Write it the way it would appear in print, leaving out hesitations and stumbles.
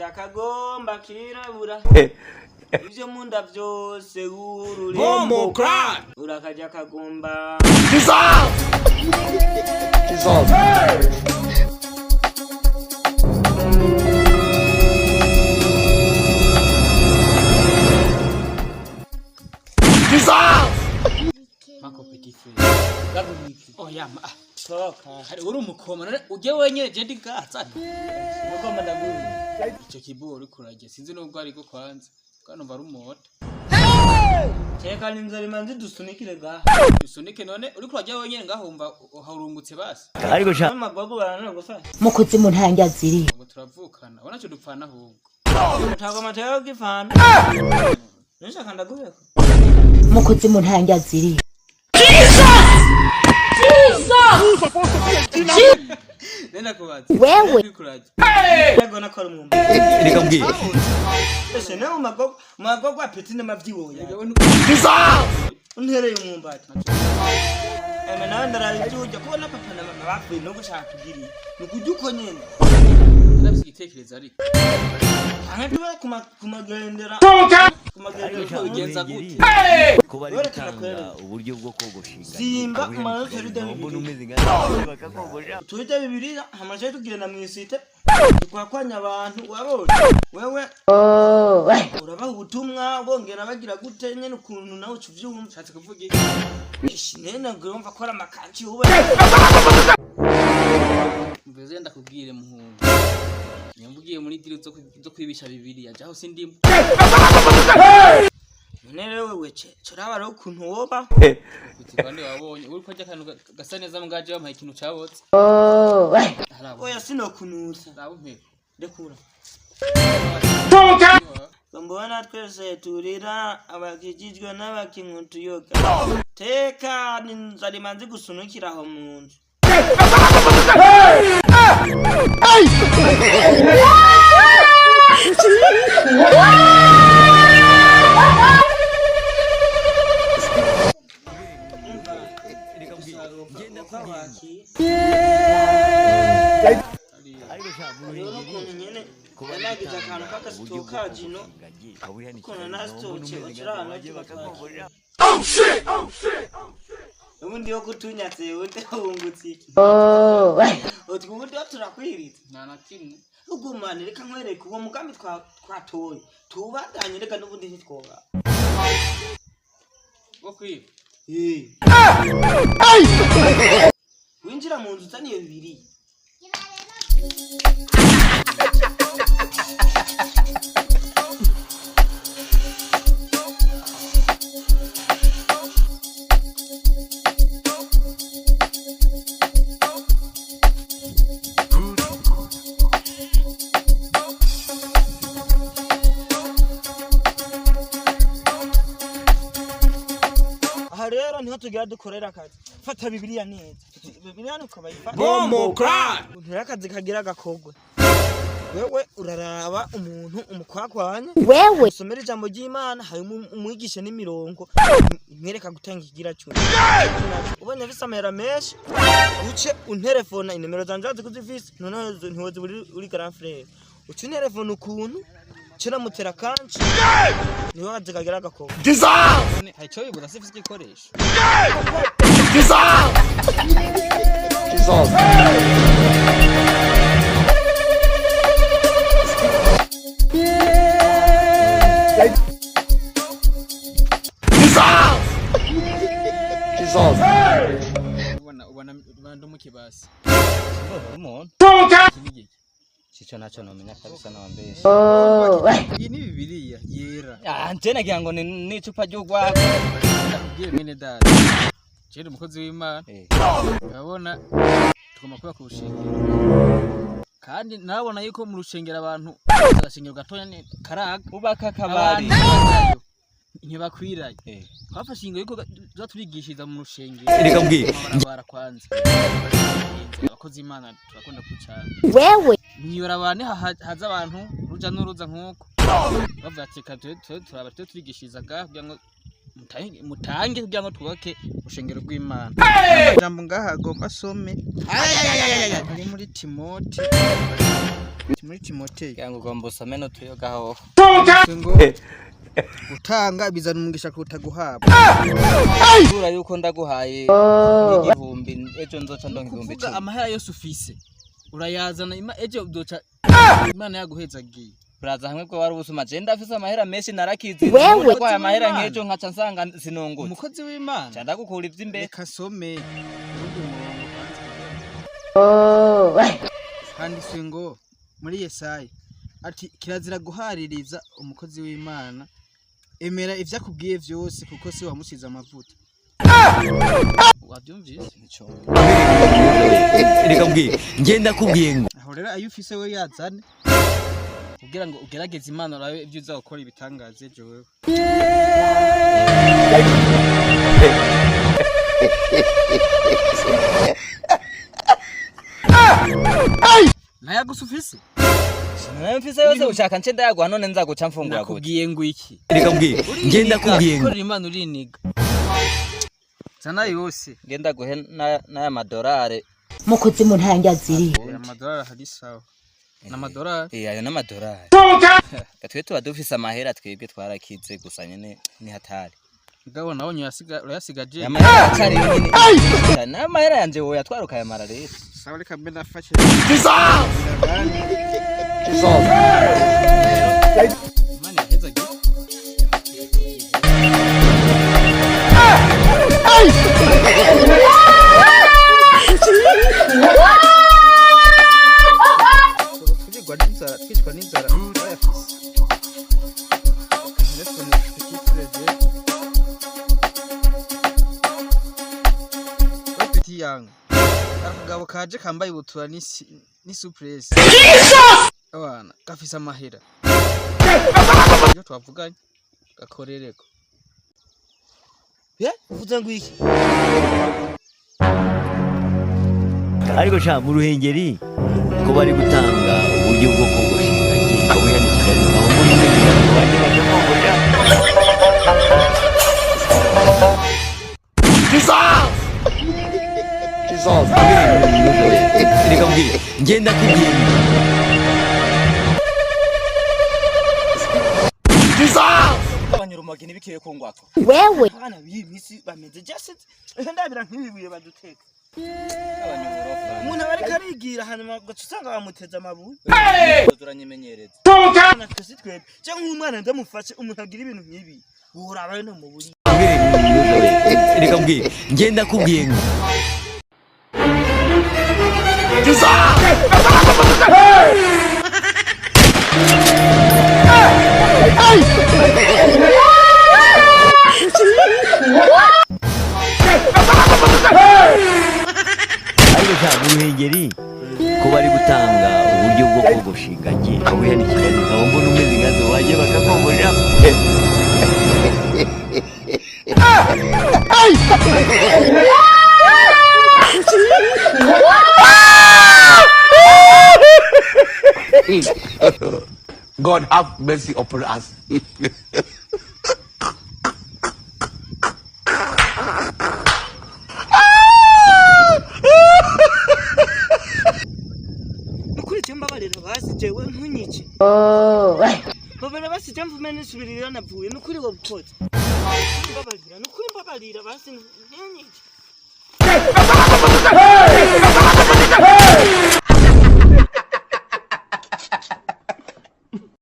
Urakaja kagomba kirabura, ivyo munda vyose wurure. Bombo crack! Urakaja kagomba. Jesus. Mako petit frère. Gabubiki. Oya ma. Soka. Hari uri umukoma none ujye wenyene je ndi gaza. Mugomba ndaguye. Ico kibo uri kurajya sinzi nubwo ariko kwanza. Kandi umva ari umota. Teka n'inzara imanzi dusunikire gaha. Usunike none uri kurajya wenyene ngaho wumva uhurungutse basi. Ariko sha Amagogo baranana gufasha. Mukuzi mu ntanga ziri. Ngo turavukana. Ubona cyo dupfana ahubwo. Mutago mateo gifana. Nishaka ndaguyeko. Mukuzi mu ntanga ziri. Nenda kubaza. Wewe. Uri kurajya. Yego nakora umwumba. Reka mbwire. Ese nawe magogo magogo apeti n'amavyiwoya. Untereye umwumbati. Eme nawe ndaraye ivyurya kubona papa na mama bapfuye no gushaka kugira. Ni kurya uko nyene. Ndafise igitekerezo ariko. Canke tube kumagendera. Kumagendera. Ubigenza gute? Ko bari Werekana gutanga kwereka. uburyo bwo kogosha ingagi. Simba umanutse urya Mbona bibiri. umeze nka bakakogosha. Turya bibiri hamaze tugenda mw'isite tukwakwanya abantu wabonye wewe urabaha ubutumwa bongera bagira gute nyene ukuntu nawe uca uvyumva. Ushatse kuvuga iki? Ishi nene ngomva ko ari amakanci ube. Mveze ndakubwire muhungu. Nyambugiye muri diri zo kwibisha Bibiliya jaho sindimo. None rero wewe ce curaba rero ukuntu woba. Kuti kandi wabonye uri kurya akantu gasa neza mugaje bampaye ikintu cabotse. Harabo. Oya sinokunuza. Rabo mpeko. Rekura. Mbona twese turira abakijijwe n'abakinkutuyoga. Teka n'inzara imanzi gusunukira aho mu nzu. Ariko sha mu Rero ukuntu nyene ko bari yanagize gutanga akantu uburyo bwo k'agasito ka jino kogosha ingagi. Kaburi hano ukuntu Kigali, nasitoke mbona umeze nka ucurana bagiye bakakogosha. Ubundi yo kutunyatse ubundi wungutse iki? Utwo ubundi yo turakwiritse. Nta na kimwe. Ugumane reka nkwereke uwo mugambi twatoye tubandanye reka n'ubundi ntitwoba. Wo kwiba. Winjira mu nzu uzaniye bibiri. Aha rero niho tugira dukorera akazi. Fata bibiliya neza. Bibiliya nuko bayifata. Bombo crack! Umuntu akazi kagira agakogwe. Wewe uraraba umuntu umukwakwanya. Wewe. Usomera ijambo ry'Imana hanyuma umwigishe n'imirongo imwereka gutanga ikigira cumi. Ubonye afise amahera menshi uce unterefona inomero zanje wazi kuzifise noneho ntiwozi uri grand frère. Uce unterefona ukuntu ce namutera kanci niwe akazi kagira agakogwe. None hari ico bibuza sifise igikoresho. Jesus. Jesus. Ubona ubona ubona ndumuke basi. Umuntu Iki ni igiki? sico naco nomenya kabisa nabambesha. Iyi ni Bibiliya yera. Ah, nje nagira ngo ni n'icupa ry'urwagwa. Ndakubwiye mwene data. Je ndi umukozi w'Imana. Urabona tugomba kuba ku rushengero. Kandi nabona yuko mu rushengero abantu agashengero gatonya ni karaga. Ubaka akabari. Abantu ntibakwiraye. Twafashe ingingo yuko tuza turigishiriza mu rushengero. Reka mbwire. Amabarabara kwanza. Abakozi b'Imana turakunda kucana. Wewe. Mw'ibarabara niho haza abantu ruja n'uruza nk'uko. Bavuga ati reka tube turaba tube turigishiriza ngaha kugira ngo mutange kugira ngo twubake urushengero rw'Imana. Ijambo ngaha agomba asome ari muri Timoti. Muri Timoteyo. Kugira ngo ugomba usome n'utuyoga hoho. Ngo gutanga bizana umugisha kuruta guhabwa. Kubera yuko ndaguhaye 1000, ejo nzoca ndonka ibihumbi Kuvuga 10. amahera yose ufise urayazana, ejo uzoca Imana yaguhezagiye. Uraza hamwe bwo wari ubusuma. Je ndafise amahera menshi, narakizi. Wewe. Ndaguhaye amahera nk'ejo nkaca nsanga sinungutse. Umukozi w'Imana. Ca ndagukura ivy'imbere. Reka some urundi murongo kwanza. Handitswe ngo muri Yesaya ati: "Kirazira guhaririza umukozi w'Imana, emera ivyo akubwiye vyose, kuko si wamusize amavuta." Wavyumvise? Nico. Reka mbwire, ngenda kubwiye ngo Aho rero ayo ufise we yazane kugira ngo ugerageze Imana, urabe ivyo uza gukora ibitangaza ejo wewe. Nayagusa ufise? Nayo mfise yose ushaka nce ndayaguha, none nzaguca mfungura gute? Nakubwiye ngo iki? Reka mbwire, ngenda kubwiye ngo Gukorera Imana uriniga. Zana yose. Ngenda guhe n'aya madorare. Mukozi mu ntange ziri. Amadolari hari sawa. N'amadolari. Eh, ayo n'amadorari. Twe tuba dufise amahera, twebwe twarakize, gusa nyene ni hatari. Mugabo nawe urayasiga urayasigaje. Amahera acari nyene. N'amahera yanje wowe yatwara ukayamara rero. Sawa, reka mbe nafashe. Jesus. Imana yahezagiye. Twirwa n'inzara, twicwa n'inzara bayafise. Telefone petit frère. We petit yang. Akagabo kaje kambaye ibutura n'isi n'isupresi. Abana gafise amahera. Iyo twavuganye gakorereko. Ye, uvuze ngo iki? Ariko sha, mu Ruhengeri ko bari gutanga uburyo bwo kogosha ingagi, kabuya ni Kigali, aho muri Kigali bajya bakogosha. Jesus. Jesus. Reka mbwire, ngenda kubwiye ngo Jesus. Abanyurumogi ntibikiye kungwako. Wewe. Abana b'iyi minsi bameze just ndabira nk'ibibuye baduteka. Umuntu aba ariko arigira, hanyuma ugaca usanga bamuteze amabuye. Turanyimenyereza. Abana twese twebwe cyangwa nk'umwana ndamufashe, umuntu agira ibintu nk'ibi worabayo no mu buri. Reka mbwire, ngenda kubwiye ngo Jesus. Ariko sha, mu Ruhengeri ko bari gutanga uburyo bwo kogosha ingagi, kabuya ni Kigali, aho mbona umeze nkazo bajya bakakogosha. God have mercy upon us. Nukuri je mbabarira basi, jewe ntunyice. Mbabarira basi, je mvume nisubirira navuye. Nukuri wobukoze, mbabarira, nukuri mbabarira basi, ntunyice.